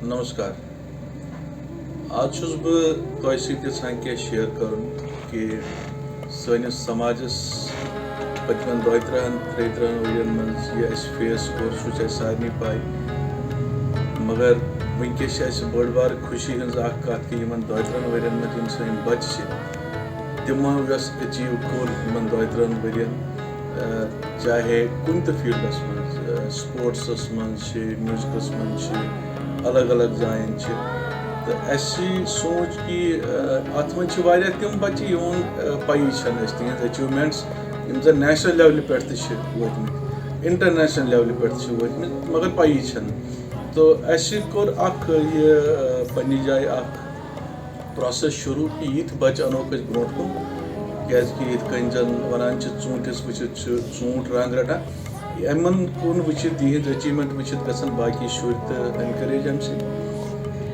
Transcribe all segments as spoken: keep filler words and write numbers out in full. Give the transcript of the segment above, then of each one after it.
نمسکار۔ آز چھُس بہٕ تۄہہِ سۭتۍ یژھان کینٛہہ شیئر کرُن کہِ سٲنِس سماجس پٔتمٮ۪ن دۄیہِ ترٕٛہن، ترٛیٚیہِ ترٕٛہن ؤرین منٛز یہِ اَسہِ فیس کوٚر، سُہ چھُ اَسہِ سارنٕے پَے۔ مگر وٕنکیٚس چھِ اَسہِ بٔڑ بار خوشی ہٕنٛز اکھ کتھ کہِ یِمن دۄیہِ ترٕٛہن ؤرین منٛز یِم سٲنۍ بچہٕ چھِ، تِمو یۄس اچیو کوٚر یِمن دۄیہِ ترٕٛہن ؤرین، چاہے کُنہِ تہِ فیلڈس منٛز، سپورٹسس منٛز چھِ، میوزکس منٛز چھِ، الگ الگ جاین چھِ۔ تہٕ اَسہِ سوٗنٛچ کہِ اتھ منٛز چھِ واریاہ تِم بچہٕ یِہُنٛد پَیی چھَنہٕ اَسہِ تِہنٛز اچیومینٹس، یِم زن نیشنل لیولہِ پٮ۪ٹھ تہِ چھِ وٲتمٕتۍ، انٹرنیشنل لیولہِ پٮ۪ٹھ تہِ چھِ وٲتمٕتۍ، مگر پَیی چھَنہٕ۔ تہٕ اَسہِ کوٚر اکھ یہِ پننہِ جایہِ اکھ پروسیس شروٗع کہِ یِتھ بچہٕ اَنوکھ أسۍ برونٛٹھ کُن، کیازِ کہِ یِتھ کٔنۍ زن ونان چھِ، ژوٗنٛٹھِس وٕچھِتھ چھُ ژوٗنٛٹھ رنٛگ رٹان۔ یِمن کُن وٕچھِتھ، یِہنٛز اچیومینٹ وٕچھِتھ گژھن باقی شُرۍ تہِ انکریج امہِ سۭتۍ۔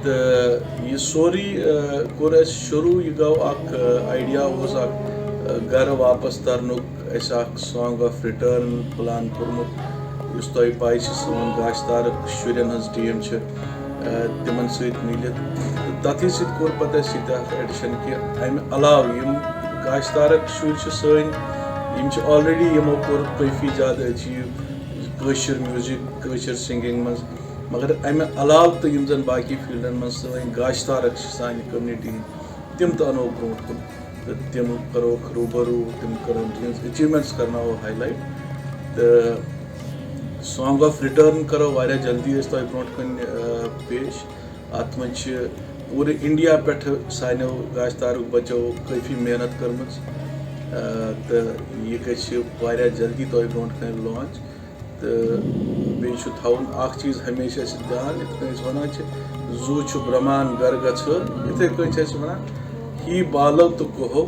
تہٕ یہِ سورُے کوٚر اَسہِ شروٗع، یہِ گوٚو اکھ آیڈیا اوس اکھ گرٕ واپس ترنُک، اَسہِ اکھ سانگ آف رِٹٲرن پلان کوٚرمُت۔ یُس تۄہہِ پَے چھِ، سون گاشتارٕک شُرٮ۪ن ہٕنٛز ٹیٖم چھِ، تِمن سۭتۍ مِلِتھ۔ تہٕ تَتھٕے سۭتۍ کوٚر پَتہٕ اَسہِ یہِ تہِ اکھ ایڈیشن کہِ اَمہِ علاوٕ یِم گاشتارٕک شُرۍ چھِ سٲنۍ، یِم چھِ آلریڈی، یِمو کوٚر کٲفی زیادٕ اچیو کٲشِر میوٗزک، کٲشِر سِنگِنگ منٛز۔ مگر اَمہِ علاوٕ تہٕ یِم زَن باقی فیلڈن منٛز سٲنۍ گاشتارٕک چھِ سانہِ کمیونٹی ہٕنٛدۍ، تِم تہِ اَنو برونٛٹھ کُن تہٕ تِم کَروکھ روٗبَروٗ، تِم کَرو تِہِنٛز اچیومینٹس کَرناوو ہائی لائٹ۔ تہٕ سانگ آف رِٹٲرن کَرو واریاہ جلدی أسۍ تۄہہِ برونٛٹھ کُن پیش۔ اَتھ منٛز چھِ پوٗرٕ انڈیا پٮ۪ٹھٕ سانیو گاشتارُک بَچو کٲفی محنت کٔرمٕژ، تہٕ یہِ گژھِ واریاہ جلدی تۄہہِ برونٛٹھ کَنہِ لانچ۔ تہٕ بیٚیہِ چھُ تھاوُن اکھ چیٖز ہمیشہِ اَسہِ دھیان، یِتھ کٔنۍ أسۍ وَنان چھِ، زُو چھُ برٛمہان گرٕ گژھٕ، یِتھَے کٔنۍ چھِ اَسہِ وَنان، ہی بالو تہٕ کوہو،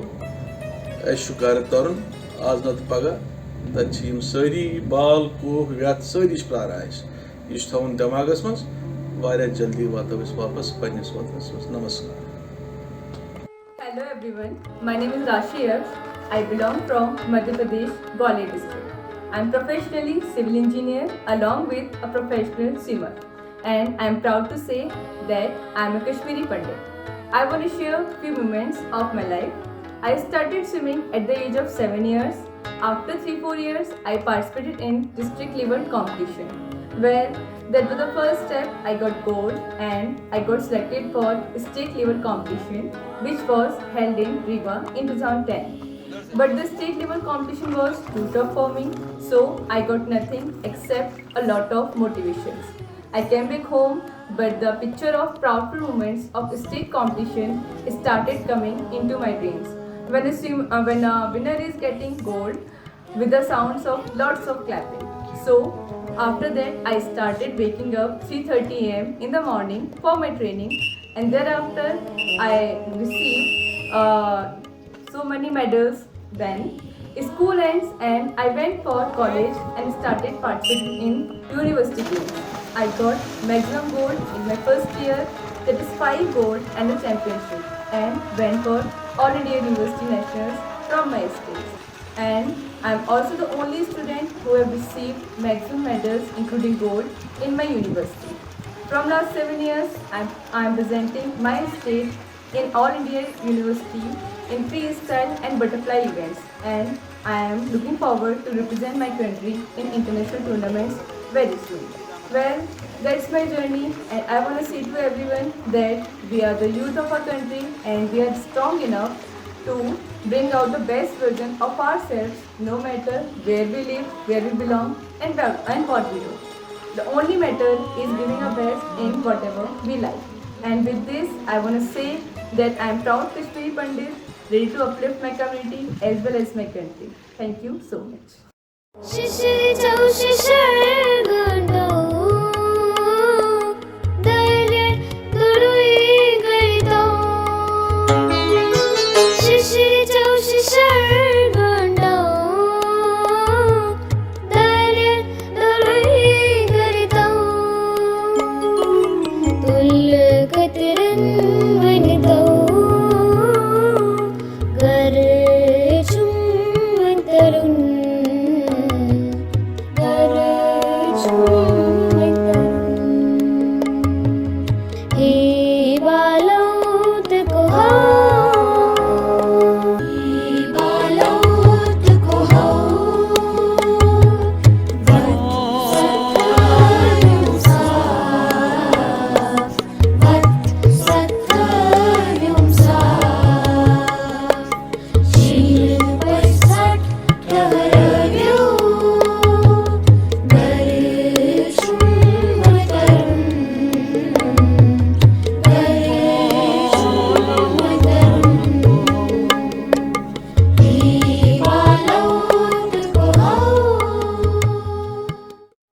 اَسہِ چھُ گرٕ تَرُن آز نَتہٕ پَگاہ۔ تَتہِ چھِ یِم سٲری بال، کوہ، وٮ۪تھ سٲری چھِ پرٛاران اَسہِ۔ یہِ چھُ تھاوُن دٮ۪ماغَس منٛز، واریاہ جلدی واتو أسۍ واپَس پنٛنِس وطنَس منٛز۔ نمسکار۔ Hello everyone, my name is Rashi F. I belong from Madhya Pradesh, Gwalior district. I'm professionally civil engineer along with a professional swimmer, and I'm proud to say that I'm a Kashmiri Pandit. I want to share few moments of my life. I started swimming at the age of seven years. After three four years, I participated in district level competition, where that was the first step. I got gold and I got selected for state level competition, which was held in Riga in two thousand ten. But the state level competition was too tough for me, so I got nothing except a lot of motivations. I came back home, but the picture of proudful moments of state competition started coming into my dreams. When a, swim, uh, when a winner is getting gold, with the sounds of lots of clapping. So after that, I started waking up three thirty a m in the morning for my training, and thereafter, I received uh, so many medals. Then school ends, and I went for college and started participating in university games. I got maximum gold in my first year, that is five gold and a championship, and went for All India University Nationals from my state. And I'm also the only student who have received maximum medals, including gold, in my university. From last seven years, I'm, I'm presenting my state in All India University in freestyle and butterfly events, and I am looking forward to represent my country in international tournaments very soon. Well, that's my journey, and I want to say to everyone that we are the youth of our country and we are strong enough to bring out the best version of ourselves, no matter where we live, where we belong, and, where, and what we do. The only matter is giving our best in whatever we like. And with this, I want to say that I am proud Kashmiri Pandit, ready to uplift my community as well as my country. Thank you so much. شِشِر چٮ۪و شِشِر